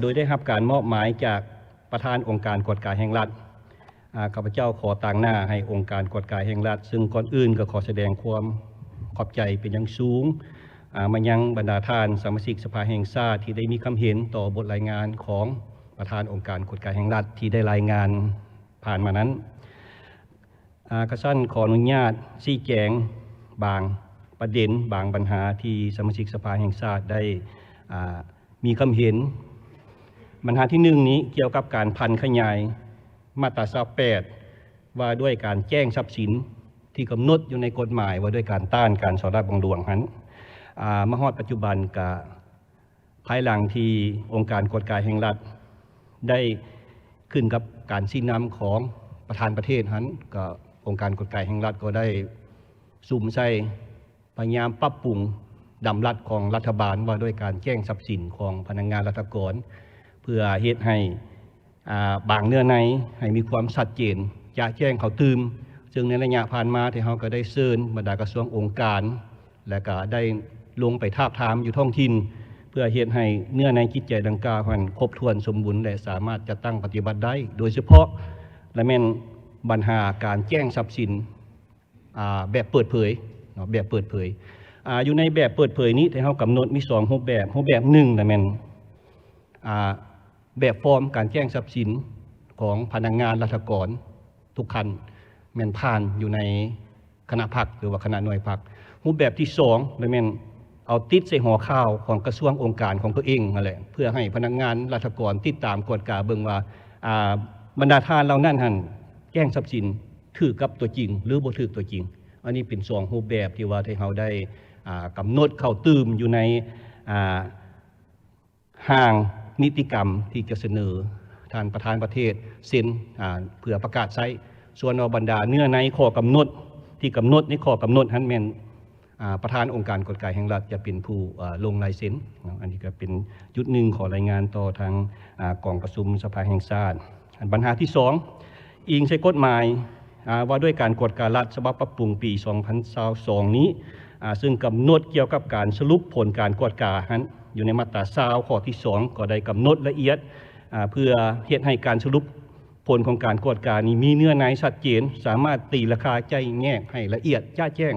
ໂດຍໄດ້ຮັບການມອບໝາຍຈາກປະທານອົງການກວດກາແຫ່ງລັດ. ອາ ຂ້າພະເຈົ້າຂໍຕາງໜ້າໃຫ້ອົງການກວດກາແຫ່ງລັດ, ເຊິ່ງກ່ອນອື່ນກໍຂໍສະແດງຄວາມຂອບໃຈເປັນຢ່າງສູງ ອາ ມາຍັງບັນດາທ່ານສະມາຊິກສະພາແຫ່ງຊາດທີ່ໄດ້ມີຄຳເຫັນຕໍ່ບົດລາຍງານຂອງປະທານອົງການກວດກາແຫ່ງລັດທີ່ໄດ້ລາຍງານຜ່ານມານັ້ນ. ອາ ກະຊັ້ນຂໍອະນຸຍາດຊີ້ແຈງບາງປະເດັນ, ບາງບັນຫາທີ່ສະມາຊິກສະພາແຫ່ງຊາດໄດ້ ອາ ມີຄຳເຫັນ. ບັນຫາທີໜຶ່ງນີ້ກ່ຽວກັບການຜັນຂະຫຍາຍມາດຕາຊາວແປດ ວ່າດ້ວຍການແຈ້ງຊັບສິນທີ່ກຳນົດຢູ່ໃນກົດໝາຍວ່າດ້ວຍການຕ້ານການສໍ້ລາດບັງຫຼວງຫັ້ນ. ອາ ມາຮອດປັດຈຸບັນກະ ພາຍຫຼັງທີ່ອົງການກວດກາແຫ່ງລັດໄດ້ຂຶ້ນກັບການຊີ້ນຳຂອງປະທານປະເທດຫັ້ນ, ກໍອົງການກວດກາແຫ່ງລັດກໍໄດ້ສຸມໃສ່ ພະຍາຍາມປັບປຸງດຳລັດຂອງລັດຖະບານວ່າດ້ວຍການແຈ້ງຊັບສິນຂອງພະນັກງານລັດຖະກອນ ເພື່ອເຮັດໃຫ້ ອາ ບາງເນື້ອໃນໃຫ້ມີຄວາມຊັດເຈນ ຈະແຈ້ງເຂົ້າຕື່ມ. ເຊິ່ງໃນໄລຍະຜ່ານມາທີ່ເຮົາກໍໄດ້ເຊີນບັນດາກະຊວງອົງການ ແລະ ກະໄດ້ລົງໄປທາບທາມຢູ່ທ້ອງຖິ່ນ ເພື່ອເຮັດໃຫ້ເນື້ອໃນຈິດໃຈດັ່ງກ່າວຫັ້ນຄົບຖ້ວນສົມບູນ ແລະ ສາມາດຈັດຕັ້ງປະຕິບັດໄດ້. ໂດຍສະເພາະລະແມ່ນບັນຫາການແຈ້ງຊັບສິນ ອາ ແບບເປີດເຜີຍເນາະ, ແບບເປີດເຜີຍ. ອາ ຢູ່ໃນແບບເປີດເຜີຍນີ້ ທີ່ເຮົາກຳນົດມີສອງຮູບແບບ. ຮູບແບບໜຶ່ງລະແມ່ນ ອາ ແບບຟອມການແຈ້ງຊັບສິນຂອງພະນັກງານລັດຖະກອນທຸກຂັ້ນ ແມ່ນຜ່ານຢູ່ໃນຄະນະພັກ ຫຼືວ່າຄະນະໜ່ວຍພັກ. ຮູບແບບທີສອງລະແມ່ນເອົາຕິດໃສ່ຫໍຂ່າວຂອງກະຊວງອົງການຂອງຕົວເອງຫັ້ນແຫຼະ ເພື່ອໃຫ້ພະນັກງານລັດຖະກອນຕິດຕາມກວດກາເບິ່ງວ່າ ອາ ບັນດາທ່ານເຫຼົ່ານັ້ນຫັ້ນແຈ້ງຊັບສິນ ຖືກກັບຕົວຈິງ ຫຼື ບໍ່ຖືກຕົວຈິງ. ອັນນີ້ເປັນສອງຮູບແບບທີ່ວ່າທີ່ເຮົາໄດ້ ອາ ກຳນົດເຂົ້າຕື່ມຢູ່ໃນ ອາ ຮ່າງນິຕິກຳທີ່ຈະສະເໜີທ່ານປະທານປະເທດເຊັນ ອາ ເພື່ອປະກາດໃຊ້. ສ່ວນວ່າບັນດາເນື້ອໃນຂໍ້ກຳນົດທີ່ກຳນົດໃນຂໍ້ກຳນົດຫັ້ນແມ່ນ ອາ ປະທານອົງການກວດກາແຫ່ງລັດຈະເປັນຜູ້ ອາ ລົງລາຍເຊັນເນາະ. ອັນນີ້ກໍເປັນຈຸດໜຶ່ງຂໍລາຍງານຕໍ່ທາງ ອາ ກອງປະຊຸມສະພາແຫ່ງຊາດ. ອັນບັນຫາທີສອງ ອີງໃສ່ກົດໝາຍ ອາ ວ່າດ້ວຍການກວດກາລັດ ສະບັບປັບປຸງປີສອງພັນຊາວສອງນີ້ ອາ ເຊິ່ງກຳນົດກ່ຽວກັບການສະຫຼຸບຜົນການກວດກາຫັ້ນ ຢູ່ໃນມາດຕາຊາວ ຂໍ້ທີສອງ ກໍໄດ້ກຳນົດລະອຽດ ອາ ເພື່ອເຮັດໃຫ້ການສະຫຼຸບ ຜົນຂອງການກວດການີ້ມີເນື້ອໃນຊັດເຈນ, ສາມາດຕີລາຄາໄຈ້ແຍກໃຫ້ລະອຽດຈະແຈ້ງ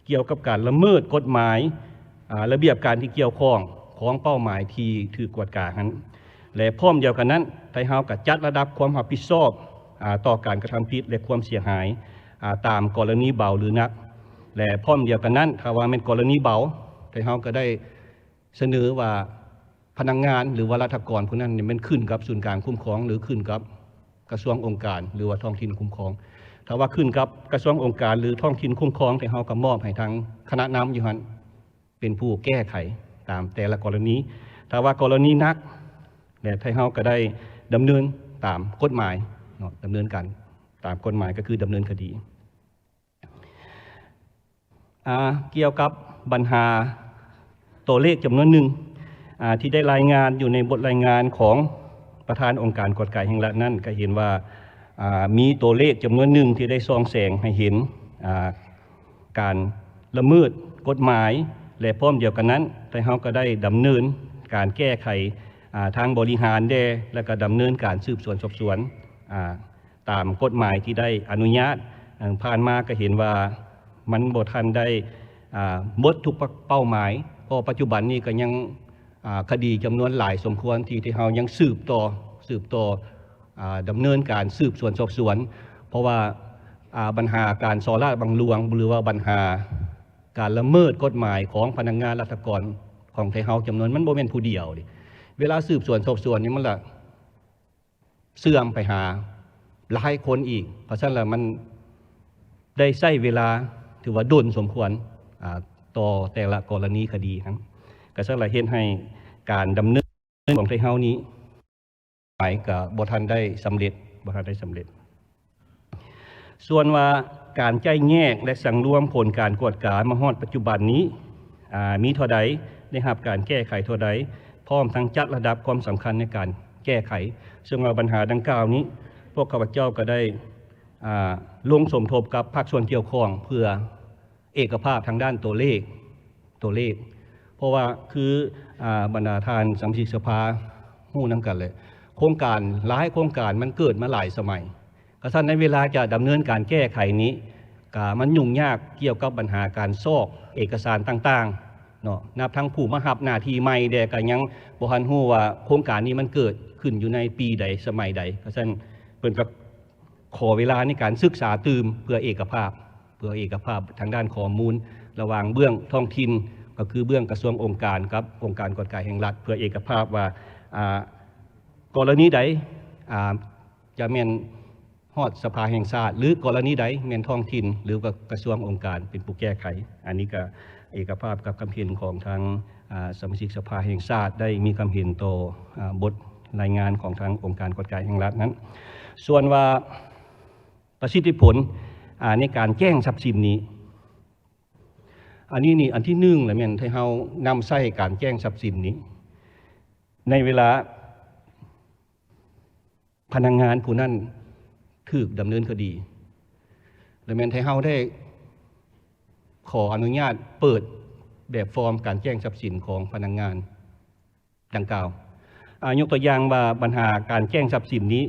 ກ່ຽວກັບການລະເມີດກົດໝາຍ, ອາ, ລະບຽບການທີ່ກ່ຽວຂ້ອງຂອງເປົ້າໝາຍທີ່ຖືກກວດກາຫັ້ນ ແລະ ພ້ອມດຽວກັນນັ້ນ, ໄທເຮົາກໍຈັດລະດັບຄວາມຮັບຜິດຊອບ, ອາ, ຕໍ່ການກະທຳຜິດ ແລະ ຄວາມເສຍຫາຍ, ອາ, ຕາມກໍລະນີເບົາ ຫຼື ໜັກ ແລະ ພ້ອມດຽວກັນນັ້ນ, ຖ້າວ່າແມ່ນກໍລະນີເບົາ, ໄທເຮົາກໍໄດ້ ສະເໜີວ່າພະນັກງານ ຫຼືວ່າລັດຖະກອນຜູ້ນັ້ນນີ້ແມ່ນຂຶ້ນກັບສູນກາງຄຸ້ມຄອງ ຫຼື ຂຶ້ນກັບກະຊວງອົງການ ຫຼືວ່າທ້ອງຖິ່ນຄຸ້ມຄອງ. ຖ້າວ່າຂຶ້ນກັບກະຊວງອົງການ ຫຼື ທ້ອງຖິ່ນຄຸ້ມຄອງ ແຕ່ເຮົາກໍມອບໃຫ້ທາງຄະນະນຳຢູ່ຫັ້ນເປັນຜູ້ແກ້ໄຂຕາມແຕ່ລະກໍລະນີ. ຖ້າວ່າກໍລະນີໜັກ ແລະ ໄທເຮົາກໍໄດ້ດຳເນີນຕາມກົດໝາຍເນາະ, ດຳເນີນການຕາມກົດໝາຍ ກໍຄືດຳເນີນຄະດີ. ອາ ກ່ຽວກັບບັນຫາຕົວເລກຈຳນວນໜຶ່ງ ອາ ທີ່ໄດ້ລາຍງານຢູ່ໃນບົດລາຍງານຂອງປະທານອົງການກວດກາແຫ່ງລັດນັ້ນ ກໍເຫັນວ່າ ອາ ມີຕົວເລກຈຳນວນໜຶ່ງທີ່ໄດ້ສ່ອງແສງໃຫ້ເຫັນ ອາ ການລະເມີດກົດໝາຍ ແລະ ພ້ອມດຽວກັນນັ້ນ ໄທເຮົາກໍໄດ້ດຳເນີນການແກ້ໄຂ ອາ ທາງບໍລິຫານແດ່ ແລະ ກໍດຳເນີນການສືບສວນສອບສວນ ອາ ຕາມກົດໝາຍທີ່ໄດ້ອະນຸຍາດ. ເອີ່ ຜ່ານມາກໍເຫັນວ່າມັນບໍ່ທັນໄດ້ ອາ ໝົດທຸກເປົ້າໝາຍ, ເພາະປັດຈຸບັນນີ້ກໍຍັງ ອາ ຄະດີຈຳນວນຫຼາຍສົມຄວນທີ່ ທີ່ເຮົາຍັງສືບຕໍ່ ສືບຕໍ່ ອາ ດຳເນີນການສືບສວນສອບສວນ. ເພາະວ່າ ອາ ບັນຫາການສໍ້ລາດບັງຫຼວງ ຫຼືວ່າບັນຫາການລະເມີດກົດໝາຍຂອງພະນັກງານລັດຖະກອນຂອງໄທເຮົາຈຳນວນ ມັນບໍ່ແມ່ນຜູ້ດຽວເດ. ເວລາສືບສວນສອບສວນນີ້ ມັນລະ ເຊື່ອມໄປຫາຫຼາຍຄົນອີກ. ເພາະສະນັ້ນລະມັນໄດ້ໃຊ້ເວລາຖືວ່າດົນສົມຄວນ ອາ ຕໍ່ແຕ່ລະກໍລະນີຄະດີຫັ້ນ. ກະຊັ້ນລະເຮັດໃຫ້ການດຳເນີນຂອງໄທເຮົານີ້ ໄປກະບໍ່ທັນໄດ້ສຳເລັດ, ບໍ່ທັນໄດ້ສຳເລັດ. ສ່ວນວ່າການໄຈ້ແຍກ ແລະ ສັງລວມຜົນການກວດກາມາຮອດປັດຈຸບັນນີ້ ອາ ມີເທົ່າໃດ, ໄດ້ຮັບການແກ້ໄຂເທົ່າໃດ, ພ້ອມທັງຈັດລະດັບຄວາມສຳຄັນໃນການແກ້ໄຂ. ເຊິ່ງວ່າບັນຫາດັ່ງກ່າວນີ້ ພວກຂ້າພະເຈົ້າກໍໄດ້ ອາ ລົງສົມທົບກັບພາກສ່ວນກ່ຽວຂ້ອງ ເພື່ອເອກະພາບທາງດ້ານຕົວເລກ, ຕົວເລກ. ເພາະວ່າຄື ອາ ບັນດາທ່ານສະມາຊິກສະພາ ຮູ້ນຳກັນແຫຼະ ໂຄງການຫຼາຍໂຄງການມັນເກີດມາຫຼາຍສະໄໝ. ກະຊັ້ນໃນເວລາຈະດຳເນີນການແກ້ໄຂນີ້ ກະມັນຫຍຸ້ງຍາກກ່ຽວກັບບັນຫາການຊອກເອກະສານຕ່າງໆເນາະ ນັບທັງຜູ້ມາຮັບໜ້າທີ່ໃໝ່ແດ່ ກະຍັງບໍ່ທັນຮູ້ວ່າໂຄງການນີ້ມັນເກີດຂຶ້ນຢູ່ໃນປີໃດ ສະໄໝໃດ. ກະຊັ້ນເພິ່ນກະຂໍເວລາໃນການສຶກສາຕື່ມ ເພື່ອເອກະພາບ ເພື່ອເອກະພາບທາງດ້ານຂໍ້ມູນລະຫວ່າງເບື້ອງທ້ອງຖິ່ນ ກໍຄືເບື້ອງກະຊວງອົງການ ກັບອົງການກວດກາແຫ່ງລັດ ເພື່ອເອກະພາບວ່າ ອາ ກໍລະນີໃດ ອາ ຈະແມ່ນຮອດສະພາແຫ່ງຊາດ ຫຼື ກໍລະນີໃດແມ່ນທ້ອງຖິ່ນ ຫຼື ກະ ກະຊວງອົງການເປັນຜູ້ແກ້ໄຂ. ອັນນີ້ກະເອກະພາບກັບຄຳເຫັນຂອງທາງ ອາ ສະມາຊິກສະພາແຫ່ງຊາດ ໄດ້ມີຄຳເຫັນຕໍ່ ອາ ບົດລາຍງານຂອງທາງອົງການກວດກາແຫ່ງລັດນັ້ນ. ສ່ວນວ່າປະສິດທິຜົນ ອາ ໃນການແຈ້ງຊັບສິນນີ້ ອັນນີ້ນີ້ ອັນທີໜຶ່ງລະແມ່ນທີ່ເຮົານຳໃຊ້ການແຈ້ງຊັບສິນນີ້ ໃນເວລາພະນັກງານຜູ້ນັ້ນຖືກດຳເນີນຄະດີ ລະແມ່ນທີ່ເຮົາໄດ້ຂໍອະນຸຍາດເປີດແບບຟອມການແຈ້ງຊັບສິນຂອງພະນັກງານ ດັ່ງກ່າວ. ອາ ຍົກຕົວຢ່າງວ່າບັນຫາການແຈ້ງຊັບສິນນີ້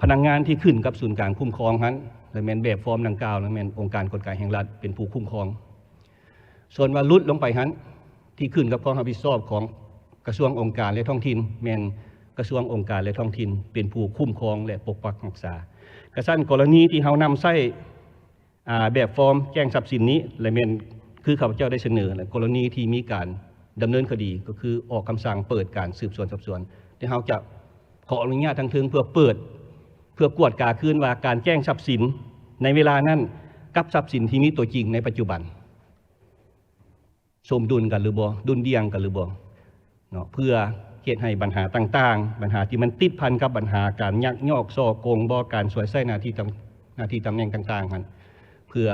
ພະນັກງານທີ່ຂຶ້ນກັບສູນກາງຄຸ້ມຄອງຫັ້ນ ລະແມ່ນແບບຟອມດັ່ງກ່າວ ລະແມ່ນອົງການກວດກາແຫ່ງລັດເປັນຜູ້ຄຸ້ມຄອງ. ສ່ວນວ່າຫຼຸດລົງໄປຫັ້ນ ທີ່ຂຶ້ນກັບຄວາມຮັບຜິດຊອບຂອງກະຊວງອົງການ ແລະ ທ້ອງຖິ່ນ ແມ່ນກະຊວງອົງການ ແລະ ທ້ອງຖິ່ນເປັນຜູ້ຄຸ້ມຄອງ ແລະ ປົກປັກຮັກສາ. ກະຊັ້ນກໍລະນີທີ່ເຮົານຳໃຊ້ ອາ ແບບຟອມແຈ້ງຊັບສິນນີ້ ລະແມ່ນຄືຂ້າພະເຈົ້າໄດ້ສະເໜີ ແລະ ກໍລະນີທີ່ມີການດຳເນີນຄະດີ ກໍຄືອອກຄຳສັ່ງເປີດການສືບສວນສອບສວນ ແຕ່ເຮົາຈະຂໍອະນຸຍາດທາງເທິງເພື່ອເປີດ ເພື່ອກວດກາຄືນວ່າການແຈ້ງຊັບສິນໃນເວລານັ້ນ ກັບຊັບສິນທີ່ມີຕົວຈິງໃນປັດຈຸບັນ ສົມດຸນກັນຫຼືບໍ່ ດຸ່ນດ່ຽງກັນຫຼືບໍ່ເນາະ ເພື່ອເຮັດໃຫ້ບັນຫາຕ່າງໆ ບັນຫາທີ່ມັນຕິດພັນກັບບັນຫາການຍັກຍອກສໍ້ໂກງບໍ ການສວຍໃຊ້ໜ້າທີ່ຕຳ ໜ້າທີ່ຕຳແໜ່ງຕ່າງໆຫັ້ນ ເພື່ອ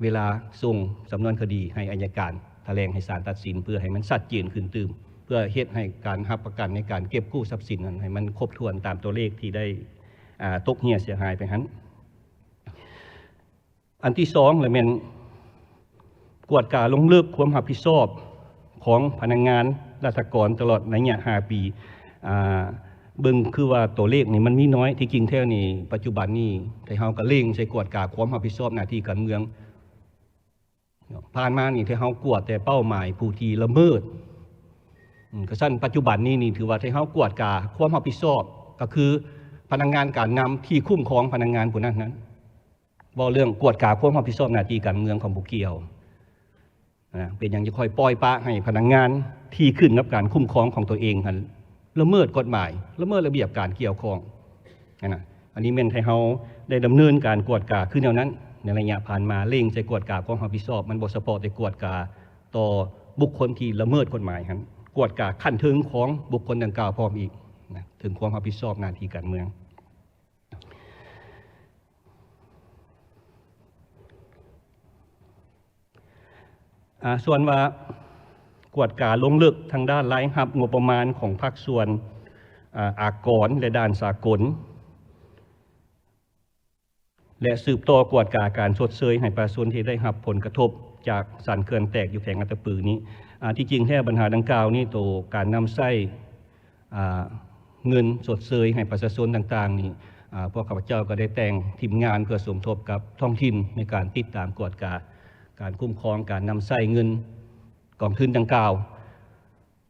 ເວລາສົ່ງສຳນວນຄະດີໃຫ້ອັຍະການຖະແຫຼງໃຫ້ສານຕັດສິນ ເພື່ອໃຫ້ມັນຊັດເຈນຂຶ້ນຕື່ມ ເພື່ອເຮັດໃຫ້ການຮັບປະກັນໃນການເກັບກູ້ຊັບສິນນັ້ນ ໃຫ້ມັນຄົບຖ້ວນຕາມຕົວເລກທີ່ໄດ້ ອາ ຕົກເຫື່ອເສຍຫາຍໄປຫັ້ນ. ອັນທີສອງລະແມ່ນກວດກາລົງເລິກຄວາມຮັບຜິດຊອບຂອງພະນັກງານລັດຖະກອນຕະຫຼອດໄລຍະຫ້າປີ ອາ ເບິ່ງຄືວ່າຕົວເລກນີ້ມັນມີນ້ອຍ ທີ່ຈິງແທ້ນີ້ປັດຈຸບັນນີ້ໄທເຮົາກໍເລັ່ງໃສ່ກວດກາຄວາມຮັບຜິດຊອບໜ້າທີ່ການເມືອງ ຜ່ານມານີ້ໄທເຮົາກວດແຕ່ເປົ້າໝາຍຜູ້ທີ່ລະເມີດ ອາ ກະຊັ້ນປັດຈຸບັນນີ້ນີ້ຖືວ່າໄທເຮົາກວດກາຄວາມຮັບຜິດຊອບ ກໍຄືພະນັກງານການນຳທີ່ຄຸ້ມຄອງພະນັກງານຜູ້ນັ້ນນັ້ນ ເວົ້າເລື່ອງກວດກາຄວາມຮັບຜິດຊອບໜ້າທີ່ການເມືອງຂອງຜູ້ກ່ຽວນະ ເປັນຫຍັງຈະຄ່ອຍປ່ອຍປະໃຫ້ພະນັກງານທີ່ຂຶ້ນກັບການຄຸ້ມຄອງຂອງຕົວເອງຫັ້ນລະເມີດກົດໝາຍ ລະເມີດລະບຽບການກ່ຽວຂ້ອງຫັ້ນນະ. ອັນນີ້ແມ່ນໃຫ້ເຮົາໄດ້ດຳເນີນການກວດກາຄືແນວນັ້ນ ໃນໄລຍະຜ່ານມາເລັ່ງໃສ່ກວດກາຄວາມຮັບຜິດຊອບ ມັນບໍ່ສະເພາະແຕ່ກວດກາຕໍ່ບຸກຄົນທີ່ລະເມີດກົດໝາຍຫັ້ນ ກວດກາຂັ້ນເທິງຂອງບຸກຄົນດັ່ງກ່າວພ້ອມອີກນະ ເຖິງຄວາມຮັບຜິດຊອບໜ້າທີ່ການເມືອງ. ອາ ສ່ວນວ່າກວດກາລົງເລິກທາງດ້ານລາຍຮັບງົບປະມານຂອງພາກສ່ວນ ອາ ອາກອນ ແລະ ດ່ານສາກົນ ແລະ ສືບຕໍ່ກວດກາການຊົດເຊີຍໃຫ້ປະຊາຊົນທີ່ໄດ້ຮັບຜົນກະທົບຈາກສັນເຂື່ອນແຕກຢູ່ແຂວງອັດຕະປືນີ້ ອາ ທີ່ຈິງແທ້ບັນຫາດັ່ງກ່າວນີ້ ໂຕການນຳໃຊ້ ອາ ເງິນຊົດເຊີຍໃຫ້ປະຊາຊົນຕ່າງໆນີ້ ອາ ພວກຂ້າພະເຈົ້າກໍໄດ້ແຕ່ງທີມງານເພື່ອສົມທົບກັບທ້ອງຖິ່ນໃນການຕິດຕາມກວດກາການຄຸ້ມຄອງການນຳໃຊ້ເງິນກອງທຶນດັ່ງກ່າວ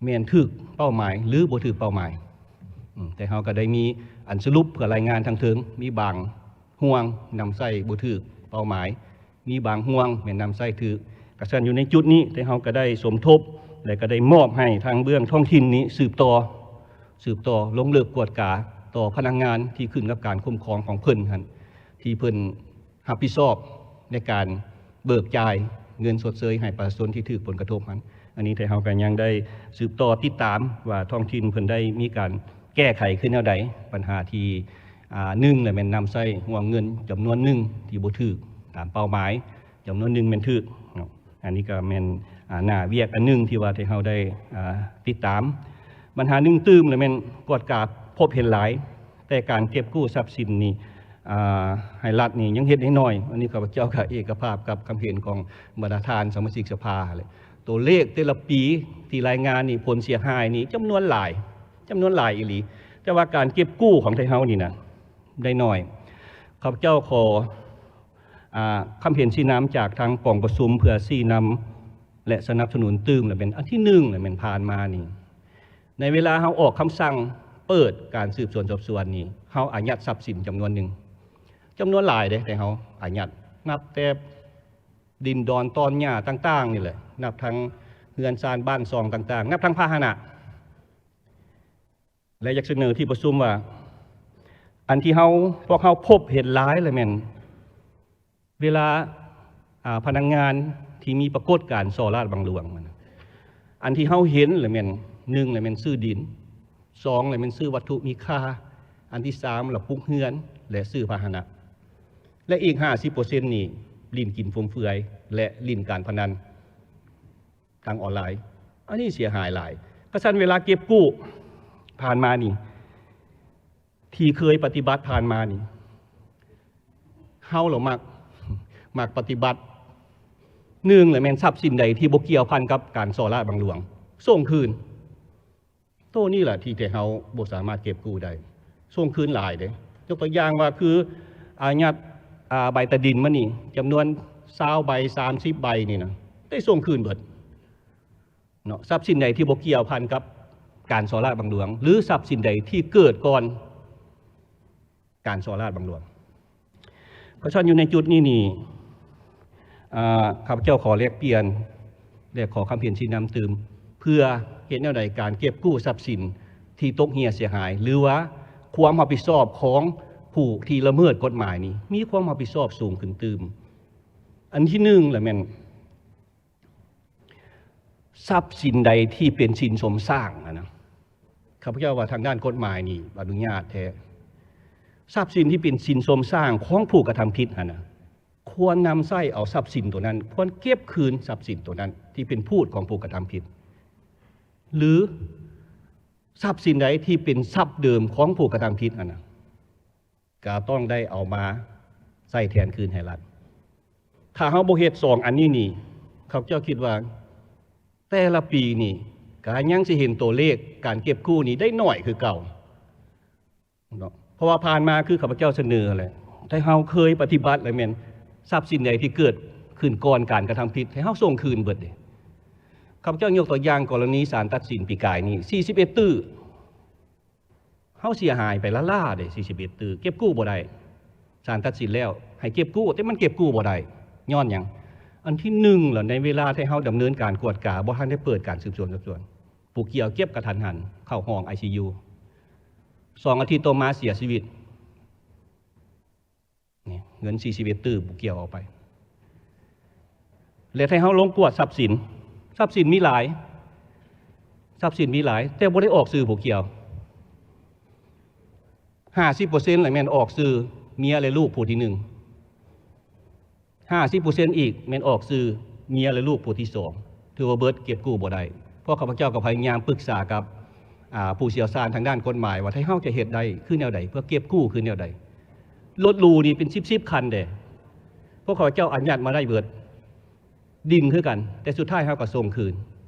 ແມ່ນຖືກເປົ້າໝາຍ ຫຼື ບໍ່ຖືກເປົ້າໝາຍ. ອາ ແຕ່ເຮົາກໍໄດ້ມີອັນສະຫຼຸບເພື່ອລາຍງານທາງເທິງ ມີບາງຫ່ວງນຳໃຊ້ບໍ່ຖືກເປົ້າໝາຍ ມີບາງຫ່ວງແມ່ນນຳໃຊ້ຖືກ. ກະຊັ້ນຢູ່ໃນຈຸດນີ້ ທີ່ເຮົາກະໄດ້ສົມທົບ ແລະ ກະໄດ້ມອບໃຫ້ທາງເບື້ອງທ້ອງຖິ່ນນີ້ສືບຕໍ່ ສືບຕໍ່ລົງເລິກກວດກາຕໍ່ພະນັກງານທີ່ຂຶ້ນກັບການຄຸ້ມຄອງຂອງເພິ່ນຫັ້ນ ທີ່ເພິ່ນຮັບຜິດຊອບໃນການເບີກຈ່າຍເງິນຊົດເຊີຍໃຫ້ປະຊາຊົນທີ່ຖືກຜົນກະທົບຫັ້ນ. ອັນນີ້ທີ່ເຮົາກະຍັງໄດ້ສືບຕໍ່ຕິດຕາມວ່າທ້ອງຖິ່ນເພິ່ນໄດ້ມີການແກ້ໄຂຄືແນວໃດ ບັນຫາທີ່ ອາ ໜຶ່ງລະແມ່ນນຳໃຊ້ຮ່ວງເງິນຈຳນວນໜຶ່ງທີ່ບໍ່ຖືກຕາມເປົ້າໝາຍ ຈຳນວນໜຶ່ງແມ່ນຖືກເນາະ. ອັນນີ້ກໍແມ່ນ ອາ ໜ້າວຽກອັນໜຶ່ງທີ່ວ່າທີ່ເຮົາໄດ້ ອາ ຕິດຕາມ. ບັນຫາໜຶ່ງຕື່ມລະແມ່ນກວດກາພົບເຫັນຫຼາຍ ແຕ່ການເກັບກູ້ຊັບສິນນີ້ ອາ ໃຫ້ລັດນີ້ຍັງເຮັດໄດ້ໜ້ອຍ. ອັນນີ້ຂ້າພະເຈົ້າກໍເອກະພາບກັບຄຳເຫັນຂອງບັນດາທ່ານສະມາຊິກສະພາແຫຼະ. ຕົວເລກແຕ່ລະປີທີ່ລາຍງານນີ້ ຜົນເສຍຫາຍນີ້ຈຳນວນຫຼາຍ ຈຳນວນຫຼາຍອີ່ຫຼີ, ແຕ່ວ່າການເກັບກູ້ຂອງໄທເຮົານີ້ນະ ໄດ້ໜ້ອຍ. ຂ້າພະເຈົ້າຂໍ ອາ ຄຳເຫັນຊີ້ນຳຈາກທາງກອງປະຊຸມ ເພື່ອຊີ້ນຳ ແລະ ສະໜັບສະໜູນຕື່ມ ລະແມ່ນອັນທີໜຶ່ງ ລະແມ່ນຜ່ານມານີ້ ໃນເວລາເຮົາອອກຄຳສັ່ງເປີດການສືບສວນສອບສວນນີ້ ເຮົາອາຍັດຊັບສິນຈຳນວນໜຶ່ງ ຈຳນວນຫຼາຍເດ້ ແຕ່ເຮົາອາຍັດ ນັບແຕ່ດິນດອນຕອນຫຍ້າຕ່າງໆນີ້ແຫຼະ ນັບທັງເຮືອນຊານບ້ານຊ່ອງຕ່າງໆ ນັບທັງພາຫະນະ ແລະ ຢາກສະເໜີທີ່ປະຊຸມວ່າ ອັນທີ່ເຮົາ ພວກເຮົາພົບເຫັນຫຼາຍລະແມ່ນ ເວລາ ອາ ພະນັກງານທີ່ມີປາກົດການສໍ້ລາດບັງຫຼວງ ອັນທີ່ເຮົາເຫັນລະແມ່ນ ໜຶ່ງລະແມ່ນຊື້ດິນ, ສອງລະແມ່ນຊື້ວັດຖຸມີຄ່າ, ອັນທີສາມລະປຸກເຮືອນ ແລະ ຊື້ພາຫະນະ ແລະ ອີກຫ້າສິບເປີເຊັນນີ້ຫຼິ້ນກິນຟຸມເຟືອຍ ແລະ ຫຼິ້ນການພະນັນ ທາງອອນລາຍ ອັນນີ້ເສຍຫາຍຫຼາຍ. ກະຊັ້ນເວລາເກັບກູ້ຜ່ານມານີ້ ທີ່ເຄີຍປະຕິບັດຜ່ານມານີ້ ເຮົາລະມັກ ມັກປະຕິບັດ ໜຶ່ງລະແມ່ນຊັບສິນໃດທີ່ບໍ່ກ່ຽວພັນກັບການສໍ້ລາດບັງຫຼວງ ສົ່ງຄືນ. ໂຕນີ້ລະທີ່ແຕ່ເຮົາບໍ່ສາມາດເກັບກູ້ໄດ້ ສົ່ງຄືນຫຼາຍເດ້. ຍົກຕົວຢ່າງວ່າຄືອາຍັດ ອາ ໃບຕາດິນມານີ້ ຈຳນວນຊາວໃບ ສາມສິບໃບນີ້ນະ ໄດ້ສົ່ງຄືນເບິດເນາະ. ຊັບສິນໃດທີ່ບໍ່ກ່ຽວພັນກັບການສໍ້ລາດບັງຫຼວງ ຫຼື ຊັບສິນໃດທີ່ເກີດກ່ອນ ການສໍ້ລາດບັງຫຼວງ. ເພາະສະນັ້ນຢູ່ໃນຈຸດນີ້ນີ້ ອາ ຂ້າພະເຈົ້າຂໍແລກປ່ຽນ ແລະ ຂໍຄຳເຫັນຊີ້ນຳຕື່ມ ເພື່ອເຮັດແນວໃດການເກັບກູ້ຊັບສິນທີ່ຕົກເຮ່ຍເສຍຫາຍ ຫຼືວ່າຄວາມຮັບຜິດຊອບຂອງຜູ້ທີ່ລະເມີດກົດໝາຍນີ້ ມີຄວາມຮັບຜິດຊອບສູງຂຶ້ນຕື່ມ. ອັນທີໜຶ່ງລະແມ່ນ ຊັບສິນໃດທີ່ເປັນສິນສົມສ້າງຫັ້ນນະ ຂ້າພະເຈົ້າວ່າທາງດ້ານກົດໝາຍນີ້ອະນຸຍາດແທ້. ຊັບສິນທີ່ເປັນສິນສົມສ້າງຂອງຜູ້ກະທຳຜິດຫັ້ນນະ ຄວນນຳໃຊ້ເອົາຊັບສິນໂຕນັ້ນ ຄວນເກັບຄືນຊັບສິນໂຕນັ້ນທີ່ເປັນພູດຂອງຜູ້ກະທຳຜິດ ຫຼື ຊັບສິນໃດທີ່ເປັນຊັບເດີມຂອງຜູ້ກະທຳຜິດຫັ້ນນະ ກະຕ້ອງໄດ້ເອົາມາໃຊ້ແທນຄືນໃຫ້ລັດ. ຖ້າເຮົາບໍ່ເຮັດສອງອັນນີ້ນີ້ ຂ້າພະເຈົ້າຄິດວ່າແຕ່ລະປີນີ້ກະຍັງຊິເຫັນໂຕເລກການເກັບກູ້ນີ້ໄດ້ໜ້ອຍຄືເກົ່າເນາະ. ເພາະວ່າຜ່ານມາຄືຂ້າພະເຈົ້າສະເໜີແຫຼະ ໄທເຮົາເຄີຍປະຕິບັດແລ້ວແມ່ນຊັບສິນໃດທີ່ເກີດຂຶ້ນກ່ອນການກະທຳຜິດ ໃຫ້ເຮົາສົ່ງຄືນເບິດເດ້. ຂ້າພະເຈົ້າຍົກຕົວຢ່າງກໍລະນີສານຕັດສິນປີກາຍນີ້ ສີ່ສິບເອັດຕື້ ເຮົາເສຍຫາຍໄປລ້າໆເດ້ ສີ່ສິບເອັດຕື້ ເກັບກູ້ບໍ່ໄດ້. ສານຕັດສິນແລ້ວໃຫ້ເກັບກູ້ ແຕ່ມັນເກັບກູ້ບໍ່ໄດ້ ຍ້ອນຫຍັງ? ອັນທີໜຶ່ງລະ ໃນເວລາທີ່ເຮົາດຳເນີນການກວດກາ ບໍ່ທັນໄດ້ເປີດການສືບສວນສອບສວນ ຜູ້ກ່ຽວເຈັບກະທັນຫັນ ເຂົ້າຫ້ອງໄອຊີຢູ ສອງອາທິດຕໍ່ມາເສຍຊີວິດ. ນີ້ ເງິນສີ່ສິບເອັດຕື້ຜູ້ກ່ຽວເອົາໄປ ແລະ ໃຫ້ເຮົາລົງກວດຊັບສິນ ຊັບສິນມີຫຼາຍ ຊັບສິນມີຫຼາຍ ແຕ່ບໍ່ໄດ້ອອກຊື່ຜູ້ກ່ຽວ. ຫ້າສິບເປີເຊັນລະແມ່ນອອກຊື່ເມຍ ແລະ ລູກຜູ້ທີໜຶ່ງ ຫ້າສິບເປີເຊັນອີກແມ່ນອອກຊື່ເມຍ ແລະ ລູກຜູ້ທີສອງ ຖືວ່າເບິດ ເກັບກູ້ບໍ່ໄດ້. ພວກຂ້າພະເຈົ້າກໍພະຍາຍາມປຶກສາກັບ ອາ ຜູ້ຊ່ຽວຊານທາງດ້ານກົດໝາຍວ່າ ຖ້າເຮົາຈະເຮັດໄດ້ຄືແນວໃດ ເພື່ອເກັບກູ້ຄືແນວໃດ. ລົດຫຼູນີ້ເປັນສິບສິບຄັນເດ້ ພວກຂ້າພະເຈົ້າອາຍັດມາໄດ້ເບິດ. ດິນຄືກັນ ແຕ່ສຸດທ້າຍເຮົາກໍສົ່ງຄືນ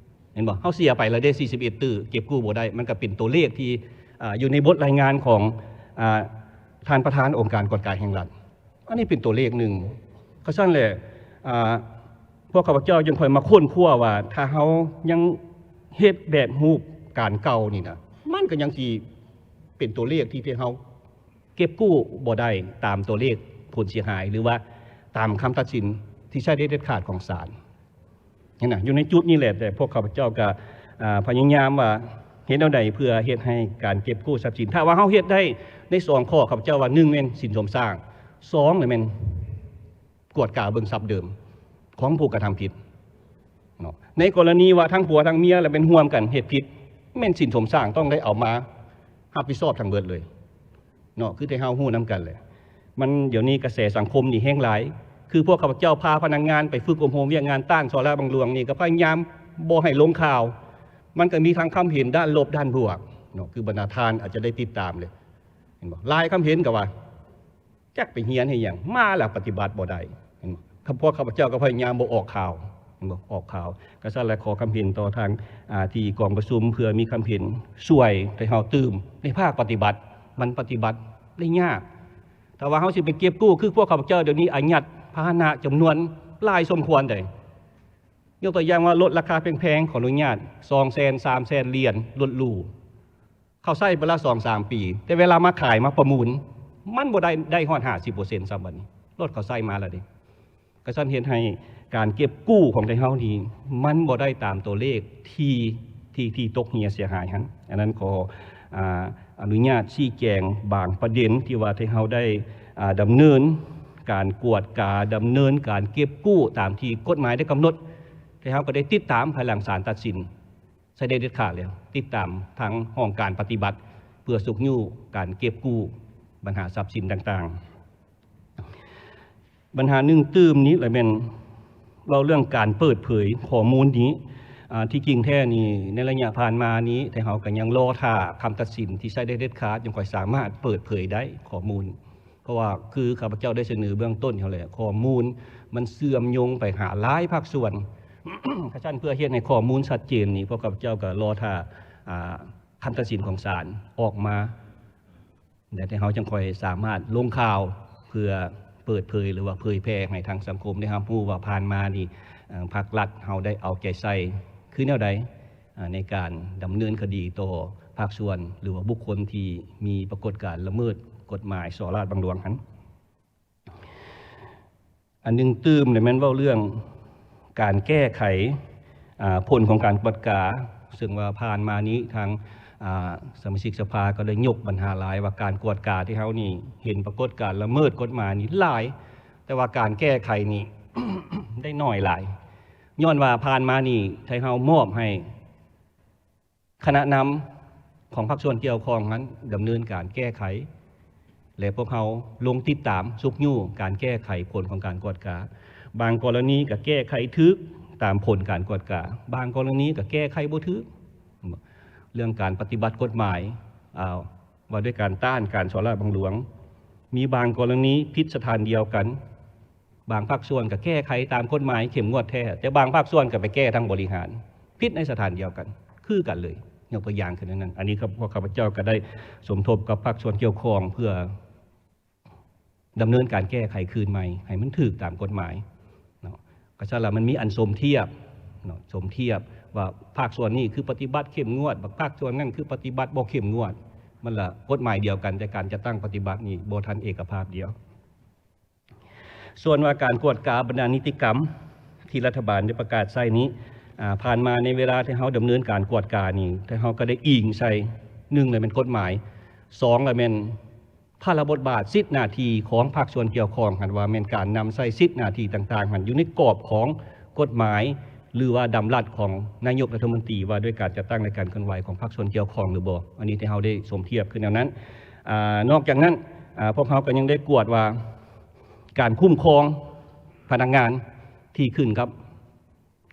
ເຫັນບໍ່? ເຮົາເສຍໄປແລ້ວເດ້ ສີ່ສິບເອັດຕື້ ເກັບກູ້ບໍ່ໄດ້. ມັນກໍເປັນຕົວເລກທີ່ ອາ ຢູ່ໃນບົດລາຍງານຂອງ ອາ ທ່ານປະທານອົງການກວດກາແຫ່ງລັດ. ອັນນີ້ເປັນຕົວເລກໜຶ່ງ. ກະຊັ້ນແຫຼະ ອາ ພວກຂ້າພະເຈົ້າຈຶ່ງຄ່ອຍມາຄົ້ນຄວ້າວ່າ ຖ້າເຮົາຍັງເຮັດແບບຮູບການເກົ່ານີ້ນະ ມັນກໍຍັງຊິເປັນຕົວເລກທີ່ ທີ່ເຮົາເກັບກູ້ບໍ່ໄດ້ຕາມຕົວເລກຜົນເສຍຫາຍ ຫຼືວ່າຕາມຄຳຕັດສິນທີ່ໃຊ້ໄດ້ເດັດຂາດຂອງສານ. ຫັ້ນນະ ຢູ່ໃນຈຸດນີ້ແຫຼະ ແຕ່ພວກຂ້າພະເຈົ້າກະ ອາ ພະຍາຍາມວ່າເຮັດແນວໃດເພື່ອເຮັດໃຫ້ການເກັບກູ້ຊັບສິນ ຖ້າວ່າເຮົາເຮັດໄດ້ໃນສອງຂໍ້ ຂ້າພະເຈົ້າວ່າ ໜຶ່ງແມ່ນສິນສົມສ້າງ ສອງລະແມ່ນກວດກາເບິ່ງຊັບເດີມຂອງຜູ້ກະທຳຜິດເນາະ. ໃນກໍລະນີວ່າທັງຜົວທັງເມຍລະແມ່ນຮ່ວມກັນເຮັດຜິດ ແມ່ນສິນສົມສ້າງຕ້ອງໄດ້ເອົາມາຮັບຜິດຊອບທັງເບິດເລີຍ ເນາະ ຄືທີ່ເຮົາຮູ້ນຳກັນແຫຼະ ມັນ ດຽວນີ້ກະແສສັງຄົມນີ້ແຮງຫຼາຍ ຄືພວກຂ້າພະເຈົ້າພາພະນັກງານໄປຝຶກອົບຮົມວຽກງານຕ້ານສໍ້ລາດບັງຫຼວງນີ້ ກໍພະຍາຍາມບໍ່ໃຫ້ລົງຂ່າວ ມັນກໍມີທັງຄຳເຫັນດ້ານລົບດ້ານບວກເນາະ ຄືບັນດາທ່ານອາດຈະໄດ້ຕິດຕາມເລີຍ ເຫັນບໍ່? ຫຼາຍຄຳເຫັນກໍວ່າ ຈັກໄປຮຽນເຮັດຫຍັງ ມາແລ້ວປະຕິບັດບໍ່ໄດ້ ເຫັນບໍ່? ພວກຂ້າພະເຈົ້າກໍພະຍາຍາມບໍ່ອອກຂ່າວ ບໍ່ອອກຂ່າວ. ກະຊັ້ນລະ ຂໍຄຳເຫັນຕໍ່ທາງ ອາ ທີ່ກອງປະຊຸມ ເພື່ອມີຄຳເຫັນຊ່ວຍໃຫ້ເຮົາຕື່ມໃນພາກປະຕິບັດ ມັນປະຕິບັດໄດ້ຍາກ. ຖ້າວ່າເຮົາຊິໄປເກັບກູ້ ຄືພວກຂ້າພະເຈົ້າດຽວນີ້ອາຍັດພາຫະນະຈຳນວນຫຼາຍສົມຄວນໃດ໋. ຍົກຕົວຢ່າງວ່າລົດລາຄາແພງໆ ຂໍອະນຸຍາດ ສອງແສນ ສາມແສນຫຼຽນ ລົດຫຼູ ເຂົາໃຊ້ໄປລະສອງສາມປີ ແຕ່ເວລາມາຂາຍມາປະມູນ ມັນບໍ່ໄດ້ ໄດ້ຮອດຫ້າສິບເປີເຊັນຊ້ຳບັດນີ້ ລົດເຂົາໃຊ້ມາແລ້ວເດ້. ກະຊັ້ນເຮັດໃຫ້ການເກັບກູ້ຂອງໄທເຮົານີ້ ມັນບໍ່ໄດ້ຕາມຕົວເລກທີ່ ທີ່ ທີ່ຕົກເຫຍເສຍຫາຍຫັ້ນ. ອັນນັ້ນຂໍ ອາ ອະນຸຍາດຊີ້ແຈງບາງປະເດັນທີ່ວ່າໄທເຮົາໄດ້ ອາ ດຳເນີນການກວດກາ ດຳເນີນການເກັບກູ້ຕາມທີ່ກົດໝາຍໄດ້ກຳນົດ. ໄທເຮົາກໍໄດ້ຕິດຕາມພາຍຫຼັງສານຕັດສິນ ໃຊ້ໄດ້ເດັດຂາດແລ້ວ ຕິດຕາມທາງຫ້ອງການປະຕິບັດ ເພື່ອຊຸກຍູ້ການເກັບກູ້ບັນຫາຊັບສິນຕ່າງໆ. ບັນຫາໜຶ່ງຕື່ມນີ້ລະແມ່ນເວົ້າເລື່ອງການເປີດເຜີຍຂໍ້ມູນນີ້. ອາ ທີ່ຈິງແທ້ນີ້ ໃນໄລຍະຜ່ານມານີ້ ແຕ່ເຮົາກໍຍັງລໍຖ້າຄຳຕັດສິນທີ່ໃຊ້ໄດ້ເດັດຂາດ ຈັ່ງຄ່ອຍສາມາດເປີດເຜີຍໄດ້ຂໍ້ມູນ. ເພາະວ່າຄືຂ້າພະເຈົ້າໄດ້ສະເໜີເບື້ອງຕົ້ນຫັ້ນແຫຼະ ຂໍ້ມູນມັນເຊື່ອມໂຍງໄປຫາຫຼາຍພາກສ່ວນ. ກະຊັ້ນເພື່ອເຮັດໃຫ້ຂໍ້ມູນຊັດເຈນນີ້ ພວກຂ້າພະເຈົ້າກໍລໍຖ້າ ອາ ຄຳຕັດສິນຂອງສານອອກມາ ແລ້ວແຕ່ເຮົາຈັ່ງຄ່ອຍສາມາດລົງຂ່າວເພື່ອເປີດເຜີຍ ຫຼືວ່າເຜີຍແຜ່ໃຫ້ທາງສັງຄົມໄດ້ຮັບຮູ້ວ່າຜ່ານມານີ້ ເອີ່ ພັກລັດເຮົາໄດ້ເອົາໃຈໃສ່ຄືແນວໃດ ອາ ໃນການດຳເນີນຄະດີຕໍ່ພາກສ່ວນ ຫຼືວ່າບຸກຄົນທີ່ມີປາກົດການລະເມີດກົດໝາຍສໍ້ລາດບັງຫຼວງຫັ້ນ. ອັນໜຶ່ງຕື່ມນີ້ແມ່ນເວົ້າເລື່ອງການແກ້ໄຂ ອາ ຜົນຂອງການກວດກາ ເຊິ່ງວ່າຜ່ານມານີ້ທາງ ອາ ສະມາຊິກສະພາກໍໄດ້ຍົກບັນຫາຫຼາຍວ່າ ການກວດກາທີ່ເຮົານີ້ເຫັນປາກົດການລະເມີດກົດໝາຍນີ້ຫຼາຍ ແຕ່ວ່າການແກ້ໄຂນີ້ ໄດ້ໜ້ອຍຫຼາຍ ຍ້ອນວ່າຜ່ານມານີ້ໄທເຮົາມອບໃຫ້ ຄະນະນຳຂອງພາກສ່ວນກ່ຽວຂ້ອງນັ້ນດຳເນີນການແກ້ໄຂ ແລະ ພວກເຮົາລົງຕິດຕາມຊຸກຍູ້ການແກ້ໄຂຜົນຂອງການກວດກາ. ບາງກໍລະນີກໍແກ້ໄຂຖືກຕາມຜົນການກວດກາ, ບາງກໍລະນີກໍແກ້ໄຂບໍ່ຖືກ. ເລື່ອງການປະຕິບັດກົດໝາຍ ອ່າ ວ່າດ້ວຍການຕ້ານການສໍ້ລາດບັງຫຼວງ, ມີບາງກໍລະນີຜິດສະຖານດຽວກັນ. ບາງພາກສ່ວນກໍແກ້ໄຂຕາມກົດໝາຍເຂັ້ມງວດແທ້, ແຕ່ບາງພາກສ່ວນກໍໄປແກ້ທາງບໍລິຫານ ຜິດໃນສະຖານດຽວກັນ ຄືກັນເລີຍ. ຍົກຕົວຢ່າງຄືແນວນັ້ນ, ອັນນີ້ກໍ ພວກຂ້າພະເຈົ້າກໍໄດ້ສົມທົບກັບພາກສ່ວນກ່ຽວຂ້ອງ ເພື່ອດຳເນີນການແກ້ໄຂຄືນໃໝ່ ໃຫ້ມັນຖືກຕາມກົດໝາຍເນາະ. ກໍຊັ້ນລະ ມັນມີອັນສົມທຽບເນາະ, ສົມທຽບວ່າພາກສ່ວນນີ້ຄືປະຕິບັດເຂັ້ມງວດ, ພາກສ່ວນນັ້ນຄືປະຕິບັດບໍ່ເຂັ້ມງວດ. ມັນລະກົດໝາຍດຽວກັນ, ແຕ່ການຈັດຕັ້ງປະຕິບັດນີ້ບໍ່ທັນເອກະພາບດຽວ. ສ່ວນວ່າການກວດກາບັນດານິຕິກຳທີ່ລັດຖະບານໄດ້ປະກາດໃຊ້ນີ້ ອາ ຜ່ານມາໃນເວລາທີ່ເຮົາດຳເນີນການກວດການີ້ ທີ່ເຮົາກໍໄດ້ອີງໃສ່ ໜຶ່ງລະແມ່ນກົດໝາຍ, ສອງລະແມ່ນພາລະບົດບາດສິດໜ້າທີ່ຂອງພາກສ່ວນກ່ຽວຂ້ອງຫັ້ນ ວ່າແມ່ນການນຳໃຊ້ສິດໜ້າທີ່ຕ່າງໆຫັ້ນ ຢູ່ໃນກອບຂອງກົດໝາຍ ຫຼືວ່າດຳລັດຂອງນາຍົກລັດຖະມົນຕີ ວ່າດ້ວຍການຈັດຕັ້ງ ແລະ ການເຄື່ອນໄຫວຂອງພາກສ່ວນກ່ຽວຂ້ອງຫຼືບໍ່. ອັນນີ້ທີ່ເຮົາໄດ້ສົມທຽບຄືແນວນັ້ນ. ອາ ນອກຈາກນັ້ນ ອາ ພວກເຮົາກໍຍັງໄດ້ກວດວ່າ ການຄຸ້ມຄອງພະນັກງານທີ່ຂຶ້ນກັບ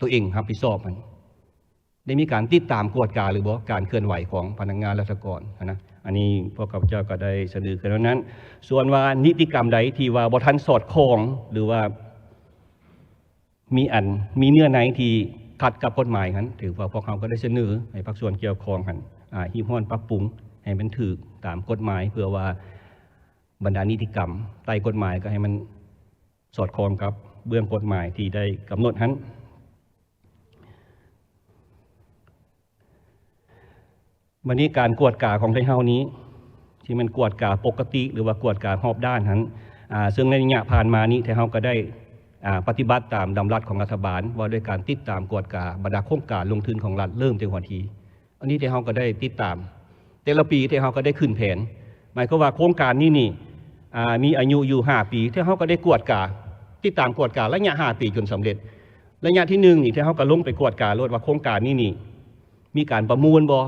ຕົວເອງຮັບຜິດຊອບຫັ້ນ ໄດ້ມີການຕິດຕາມກວດກາຫຼືບໍ່ ການເຄື່ອນໄຫວຂອງພະນັກງານລັດຖະກອນຫັ້ນນະ. ອັນນີ້ພວກຂ້າພະເຈົ້າກໍໄດ້ສະເໜີຄືແນວນັ້ນ. ສ່ວນວ່ານິຕິກຳໃດທີ່ວ່າບໍ່ທັນສອດຄ່ອງ ຫຼືວ່າ ມີອັນ ມີເນື້ອໃນທີ່ຂັດກັບກົດໝາຍຫັ້ນ ຖືວ່າພວກເຮົາກໍໄດ້ສະເໜີໃຫ້ພາກສ່ວນກ່ຽວຂ້ອງຫັ້ນ ອາ ຮີບຮ້ອນປັບປຸງໃຫ້ມັນຖືກຕາມກົດໝາຍ ເພື່ອວ່າບັນດານິຕິກຳໃຕ້ກົດໝາຍກໍໃຫ້ມັນສອດຄ່ອງກັບເບື້ອງກົດໝາຍທີ່ໄດ້ກຳນົດຫັ້ນ. ບັດນີ້ການກວດກາຂອງໄທເຮົານີ້ ທີ່ແມ່ນກວດກາປົກກະຕິ ຫຼືວ່າກວດກາຮອບດ້ານຫັ້ນ ອາ ເຊິ່ງໃນໄລຍະຜ່ານມານີ້ ໄທເຮົາກໍໄດ້ ອາ ປະຕິບັດຕາມດຳລັດຂອງລັດຖະບານ ວ່າດ້ວຍການຕິດຕາມກວດກາບັນດາໂຄງການລົງທຶນຂອງລັດ ເລີ່ມແຕ່ຫົວທີ. ອັນນີ້ໄທເຮົາກໍໄດ້ຕິດຕາມ ແຕ່ລະປີໄທເຮົາກໍໄດ້ຂຶ້ນແຜນ ໝາຍຄວາມວ່າໂຄງການນີ້ນີ້ ອາ ມີອາຍຸຢູ່ຫ້າປີ ໄທເຮົາກໍໄດ້ກວດກາ ຕິດຕາມກວດກາໄລຍະຫ້າປີຈົນສຳເລັດ. ໄລຍະທີໜຶ່ງນີ້ ໄທເຮົາກໍລົງໄປກວດກາໂລດວ່າໂຄງການນີ້ນີ້ ມີການປະມູນບໍ່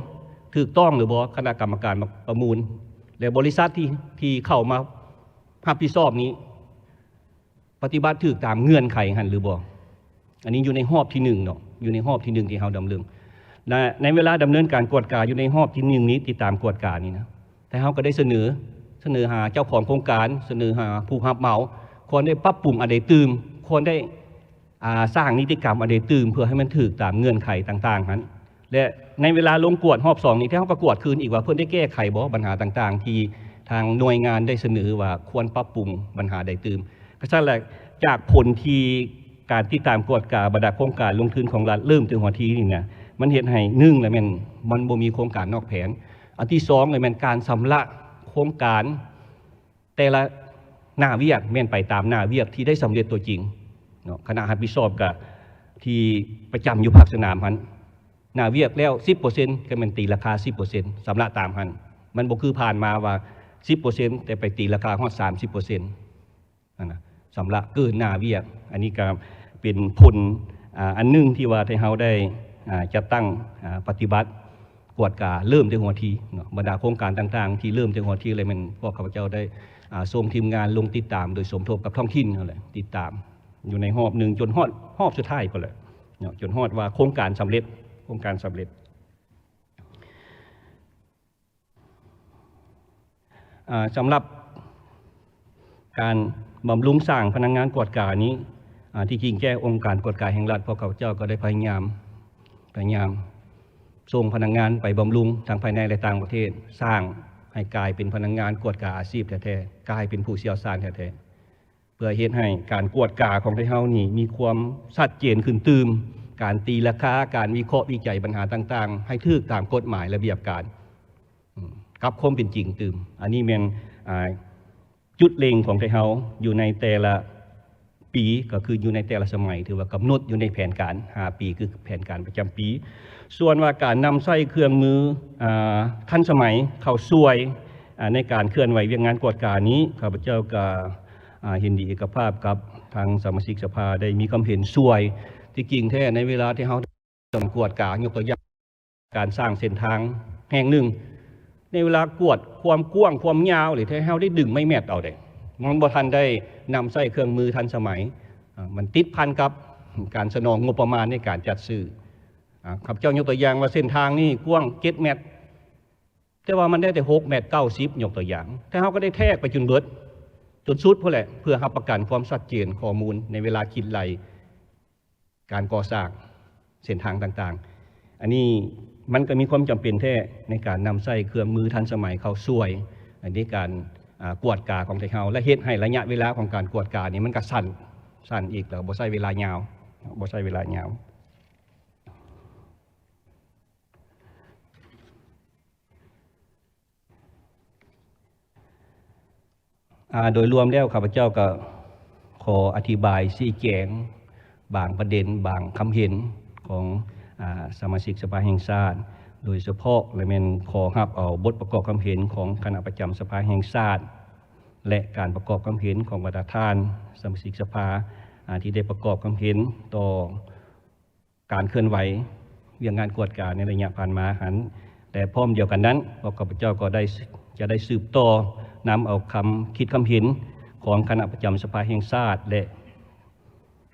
ຖືກຕ້ອງຫຼືບໍ່ ຄະນະກຳມະການປະມູນ ແລະ ບໍລິສັດທີ່ ທີ່ເຂົ້າມາຮັບຜິດຊອບນີ້ ປະຕິບັດຖືກຕາມເງື່ອນໄຂຫັ້ນຫຼືບໍ່. ອັນນີ້ຢູ່ໃນຮອບທີໜຶ່ງເນາະ ຢູ່ໃນຮອບທີໜຶ່ງທີ່ເຮົາດຳເນີນ ແລະ ໃນເວລາດຳເນີນການກວດກາຢູ່ໃນຮອບທີໜຶ່ງນີ້ ຕິດຕາມກວດການີ້ນະ ແຕ່ເຮົາກໍໄດ້ສະເໜີ ສະເໜີຫາເຈົ້າຂອງໂຄງການ ສະເໜີຫາຜູ້ຮັບເໝົາ ຄວນໄດ້ປັບປຸງອັນໃດຕື່ມ ຄວນໄດ້ ອາ ສ້າງນິຕິກຳອັນໃດຕື່ມ ເພື່ອໃຫ້ມັນຖືກຕາມເງື່ອນໄຂຕ່າງໆຫັ້ນ ແລະ ໃນເວລາລົງກວດຮອບສອງນີ້ ທີ່ເຮົາກໍກວດຄືນອີກວ່າ ເພິ່ນໄດ້ແກ້ໄຂບໍ່ ບັນຫາຕ່າງໆທີ່ທາງໜ່ວຍງານໄດ້ສະເໜີວ່າຄວນປັບປຸງບັນຫາໃດຕື່ມ. ກະຊັ້ນແຫຼະ ຈາກຜົນທີ່ການຕິດຕາມກວດກາບັນດາໂຄງການລົງທຶນຂອງລັດເລີ່ມແຕ່ຫົວທີນີ້ນະ ມັນເຮັດໃຫ້ ໜຶ່ງລະແມ່ນມັນບໍ່ມີໂຄງການນອກແຜນ, ອັນທີສອງລະແມ່ນການຊຳລະໂຄງການ ແຕ່ລະໜ້າວຽກແມ່ນໄປຕາມໜ້າວຽກທີ່ໄດ້ສຳເລັດຕົວຈິງເນາະ, ຄະນະຮັບຜິດຊອບກະທີ່ປະຈຳຢູ່ພາກສະໜາມຫັ້ນ ໜ້າວຽກແລ້ວສິບເປີເຊັນ ກະແມ່ນຕີລາຄາສິບເປີເຊັນ ຊຳລະຕາມຫັ້ນ. ມັນບໍ່ຄືຜ່ານມາວ່າສິບເປີເຊັນ ແຕ່ໄປຕີລາຄາຮອດສາມສິບເປີເຊັນຫັ້ນນະ, ຊຳລະເກີນໜ້າວຽກ. ອັນນີ້ກະເປັນຜົນ ອາ ອັນໜຶ່ງທີ່ວ່າໄທເຮົາໄດ້ ອາ ຈັດຕັ້ງ ອາ ປະຕິບັດ ກວດກາເລີ່ມແຕ່ຫົວທີເນາະ, ບັນດາໂຄງການຕ່າງໆທີ່ເລີ່ມແຕ່ຫົວທີເລີຍ ແມ່ນພວກຂ້າພະເຈົ້າໄດ້ ອາ ສົ່ງທີມງານລົງຕິດຕາມ ໂດຍສົມທົບກັບທ້ອງຖິ່ນຫັ້ນແຫຼະ ຕິດຕາມຢູ່ໃນຮອບໜຶ່ງ ຈົນຮອດຮອບສຸດທ້າຍພຸ້ນແຫຼະເນາະ, ຈົນຮອດວ່າໂຄງການສຳເລັດ ໂຄງການສຳເລັດ. ອາ ສຳລັບການບຳລຸງສ້າງພະນັກງານກວດການີ້ ອາ ທີ່ຈິງແທ້ອົງການກວດກາແຫ່ງລັດ ພວກຂ້າພະເຈົ້າກໍໄດ້ພະຍາຍາມ ພະຍາຍາມສົ່ງພະນັກງານໄປບຳລຸງທັງພາຍໃນ ແລະ ຕ່າງປະເທດ, ສ້າງໃຫ້ກາຍເປັນພະນັກງານກວດກາອາຊີບແທ້ໆ, ກາຍເປັນຜູ້ຊ່ຽວຊານແທ້ໆ ເພື່ອເຮັດໃຫ້ການກວດກາຂອງໄທເຮົານີ້ມີຄວາມຊັດເຈນຂຶ້ນຕື່ມ, ການຕີລາຄາ, ການວິເຄາະວິໄຈບັນຫາຕ່າງໆ ໃຫ້ຖືກຕາມກົດໝາຍລະບຽບການ ອາ ກັບຄວາມເປັນຈິງຕື່ມ. ອັນນີ້ແມ່ນ ອາ ຈຸດເລັງຂອງໄທເຮົາຢູ່ໃນແຕ່ລະປີ ກໍຄືຢູ່ໃນແຕ່ລະສະໄໝ ຖືວ່າກຳນົດຢູ່ໃນແຜນການຫ້າປີ ຄືແຜນການປະຈຳປີ. ສ່ວນວ່າການນຳໃຊ້ເຄື່ອງມື ອາ ທັນສະໄໝເຂົ້າຊ່ວຍ ອາ ໃນການເຄື່ອນໄຫວວຽກງານກວດການີ້ ຂ້າພະເຈົ້າກໍ ອາ ເຫັນດີເອກະພາບກັບທາງສະມາຊິກສະພາ ໄດ້ມີຄວາມເຫັນຊ່ວຍ. ທີ່ຈິງແທ້ໃນເວລາທີ່ເຮົາກວດກາ ຍົກຕົວຢ່າງ ການສ້າງເສັ້ນທາງແຫ່ງໜຶ່ງ ໃນເວລາກວດຄວາມກວ້າງຄວາມຍາວ ຫຼື ທີ່ເຮົາໄດ້ດຶງໄມ້ແມັດເອົາເດ້ ມັນບໍ່ທັນໄດ້ນຳໃຊ້ເຄື່ອງມືທັນສະໄໝ, ອາ ມັນຕິດພັນກັບການສະໜອງງົບປະມານໃນການຈັດຊື້. ອາ ຂ້າພະເຈົ້າຍົກຕົວຢ່າງວ່າເສັ້ນທາງນີ້ກວ້າງເຈັດແມັດ ແຕ່ວ່າມັນໄດ້ແຕ່ຫົກແມັດເກົ້າສິບ ຍົກຕົວຢ່າງ, ແຕ່ເຮົາກໍໄດ້ແທກໄປຈົນເບິດ ຈົນສຸດພຸ້ນແຫຼະ ເພື່ອຮັບປະກັນຄວາມຊັດເຈນຂໍ້ມູນໃນເວລາຄິດໄລ່ ການກໍ່ສ້າງເສັ້ນທາງຕ່າງໆ. ອັນນີ້ມັນກໍມີຄວາມຈຳເປັນແທ້ໃນການນຳໃຊ້ເຄື່ອງມືທັນສະໄໝເຂົ້າຊ່ວຍໃນການ ອາ ກວດກາຂອງໄທເຮົາ ແລະ ເຮັດໃຫ້ໄລຍະເວລາຂອງການກວດການີ້ມັນກໍສັ້ນ ສັ້ນອີກ ແລ້ວບໍ່ໃຊ້ເວລາຍາວ ບໍ່ໃຊ້ເວລາຍາວ. ອາ ໂດຍລວມແລ້ວ ຂ້າພະເຈົ້າກໍຂໍອະທິບາຍຊີ້ແຈງບາງປະເດັນ ບາງຄຳເຫັນຂອງ ອາ ສະມາຊິກສະພາແຫ່ງຊາດ ໂດຍສະເພາະ ແລະ ແມ່ນຂໍຮັບເອົາບົດປະກອບຄຳເຫັນຂອງຄະນະປະຈຳສະພາແຫ່ງຊາດ ແລະ ການປະກອບຄຳເຫັນຂອງບັນດາທ່ານສະມາຊິກສະພາ ອາ ທີ່ໄດ້ປະກອບຄຳເຫັນຕໍ່ ການເຄື່ອນໄຫວວຽກງານກວດກາໃນໄລຍະຜ່ານມາຫັ້ນ ແລະ ພ້ອມດຽວກັນນັ້ນ ພວກຂ້າພະເຈົ້າກໍໄດ້ ຈະໄດ້ສືບຕໍ່ນຳເອົາຄຳຄິດຄຳເຫັນຂອງຄະນະປະຈຳສະພາແຫ່ງຊາດ ແລະ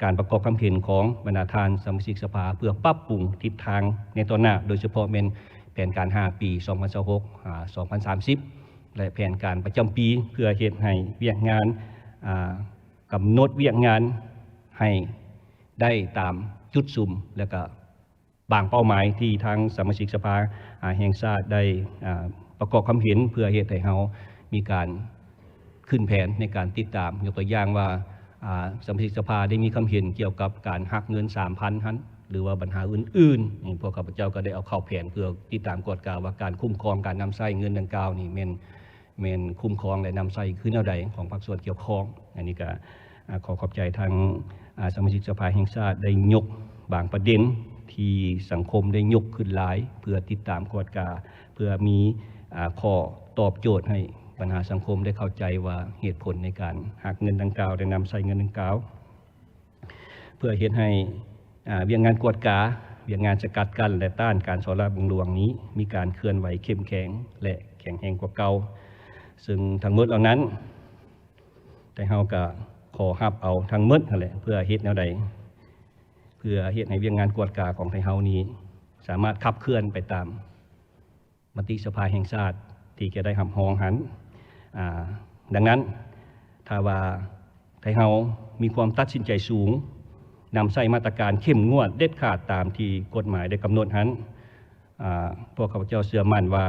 ການປະກອບຄຳເຫັນຂອງບັນດາທ່ານສະມາຊິກສະພາ ເພື່ອປັບປຸງທິດທາງໃນຕໍ່ໜ້າ ໂດຍສະເພາະແມ່ນແຜນການຫ້າປີ ສອງພັນຊາວຫົກ ຫາ ສອງພັນສາມສິບ ແລະ ແຜນການປະຈຳປີ ເພື່ອເຮັດໃຫ້ວຽກງານ ອາ ກຳນົດວຽກງານໃຫ້ ໄດ້ຕາມຈຸດສຸມ ແລະ ກະບາງເປົ້າໝາຍທີ່ທາງສະມາຊິກສະພາ ອາ ແຫ່ງຊາດໄດ້ ອາ ປະກອບຄຳເຫັນ ເພື່ອເຮັດໃຫ້ເຮົາມີການຂຶ້ນແຜນໃນການຕິດຕາມ. ຍົກຕົວຢ່າງວ່າ ອາ ສະມາຊິກສະພາໄດ້ມີຄຳເຫັນກ່ຽວກັບການຫັກເງິນສາມພັນຫັ້ນ ຫຼືວ່າບັນຫາອື່ນໆ ນີ້ພວກຂ້າພະເຈົ້າກໍໄດ້ເອົາເຂົ້າແຜນ ເພື່ອຕິດຕາມກວດກາວ່າການຄຸ້ມຄອງການນຳໃຊ້ເງິນດັ່ງກ່າວນີ້ແມ່ນ ແມ່ນຄຸ້ມຄອງ ແລະ ນຳໃຊ້ຄືແນວໃດຂອງພາກສ່ວນກ່ຽວຂ້ອງ. ອັນນີ້ກະ ອາ ຂໍຂອບໃຈທາງ ອາ ສະມາຊິກສະພາແຫ່ງຊາດໄດ້ຍົກບາງປະເດັນທີ່ສັງຄົມໄດ້ຍົກຂຶ້ນຫຼາຍ ເພື່ອຕິດຕາມກວດກາ ເພື່ອມີ ອາ ຂໍ້ຕອບໂຈດໃຫ້ບັນຫາສັງຄົມໄດ້ເຂົ້າໃຈວ່າເຫດຜົນໃນການຫັກເງິນດັ່ງກ່າວ ແລະ ນຳໃຊ້ເງິນດັ່ງກ່າວ ເພື່ອເຮັດໃຫ້ ອາ ວຽກງານກວດກາ, ວຽກງານສະກັດກັ້ນ ແລະ ຕ້ານການສໍ້ລາດບັງຫຼວງນີ້ ມີການເຄື່ອນໄຫວເຂັ້ມແຂງ ແລະ ແຂງແຮງກວ່າເກົ່າ. ເຊິ່ງທັງໝົດເຫຼົ່ານັ້ນ ໄທເຮົາກະຂໍຮັບເອົາທັງໝົດຫັ້ນແຫຼະ ເພື່ອເຮັດແນວໃດ ເພື່ອເຮັດໃຫ້ວຽກງານກວດກາຂອງໄທເຮົານີ້ ສາມາດຂັບເຄື່ອນໄປຕາມ ມະຕິສະພາແຫ່ງຊາດທີ່ຈະໄດ້ຮັບຮອງຫັ້ນ. ອາ ດັ່ງນັ້ນ ຖ້າວ່າໄທເຮົາມີຄວາມຕັດສິນໃຈສູງ ນຳໃຊ້ມາດຕະການເຂັ້ມງວດເດັດຂາດຕາມທີ່ກົດໝາຍໄດ້ກຳນົດຫັ້ນ, ອາ, ພວກຂ້າພະເຈົ້າເຊື່ອໝັ້ນວ່າ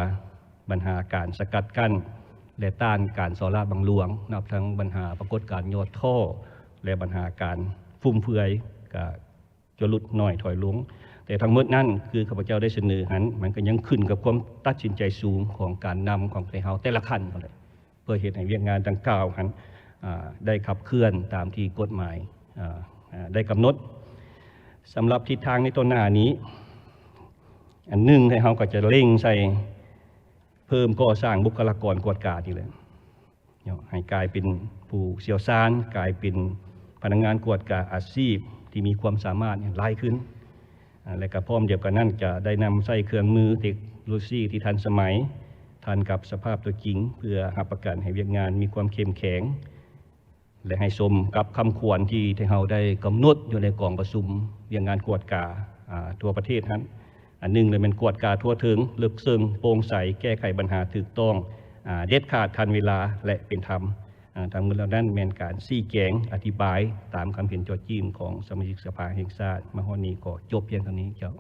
ບັນຫາການສະກັດກັ້ນ ແລະ ຕ້ານການສໍ້ລາດບັງຫຼວງ, ນັບທັງບັນຫາປາກົດການຫຍໍ້ທໍ້ ແລະ ບັນຫາການຟຸມເຟືອຍ ກະຈະຫຼຸດໜ້ອຍຖອຍລົງ. ແຕ່ທັງໝົດນັ້ນ ຄືຂ້າພະເຈົ້າໄດ້ສະເໜີຫັ້ນ, ມັນກໍຍັງຂຶ້ນກັບຄວາມຕັດສິນໃຈສູງຂອງການນຳຂອງປະເທດເຮົາແຕ່ລະຂັ້ນຫັ້ນແຫຼະ. ເພື່ອເຮັດໃຫ້ວຽກງານດັ່ງກ່າວຫັ້ນ ອາ ໄດ້ຂັບເຄື່ອນຕາມທີ່ກົດໝາຍ ອາ ອາ ໄດ້ກຳນົດ. ສຳລັບທິດທາງໃນຕໍ່ໜ້ານີ້, ອັນໜຶ່ງ ໃຫ້ເຮົາກໍຈະເລັ່ງໃສ່ເພີ່ມກໍ່ສ້າງບຸກຄະລາກອນກວດການີ້ແຫຼະເນາະ, ໃຫ້ກາຍເປັນຜູ້ຊ່ຽວຊານ, ກາຍເປັນພະນັກງານກວດກາອາຊີບທີ່ມີຄວາມສາມາດຫຼາຍຂຶ້ນ. ອາ ແລະ ກໍພ້ອມດຽວກັນນັ້ນ ຈະໄດ້ນຳໃຊ້ເຄື່ອງມືເຕັກໂນໂລຊີທີ່ທັນສະໄໝ, ທັນກັບສະພາບຕົວຈິງ, ເພື່ອຮັບປະກັນໃຫ້ວຽກງານມີຄວາມເຂັ້ມແຂງ ແລະ ໃຫ້ສົມກັບຄຳຂວັນທີ່ ທີ່ເຮົາໄດ້ກຳນົດຢູ່ໃນກອງປະຊຸມວຽກງານກວດກາ ອາ ທົ່ວປະເທດຫັ້ນ. ອັນໜຶ່ງເລີຍແມ່ນກວດກາທົ່ວເຖິງ, ເລິກເຊິ່ງ, ໂປ່ງໃສ, ແກ້ໄຂບັນຫາຖືກຕ້ອງ, ອາ ເດັດຂາດ, ທັນເວລາ ແລະ ເປັນທຳ. ອາ ທັງໝົດເຫຼົ່ານັ້ນແມ່ນການຊີ້ແຈງອະທິບາຍຕາມຄຳເຫັນເຈາະຈີ້ມຂອງສະມາຊິກສະພາແຫ່ງຊາດ. ມາຮອດນີ້ກໍຈົບພຽງເທົ່ານີ້ເຈົ້າ.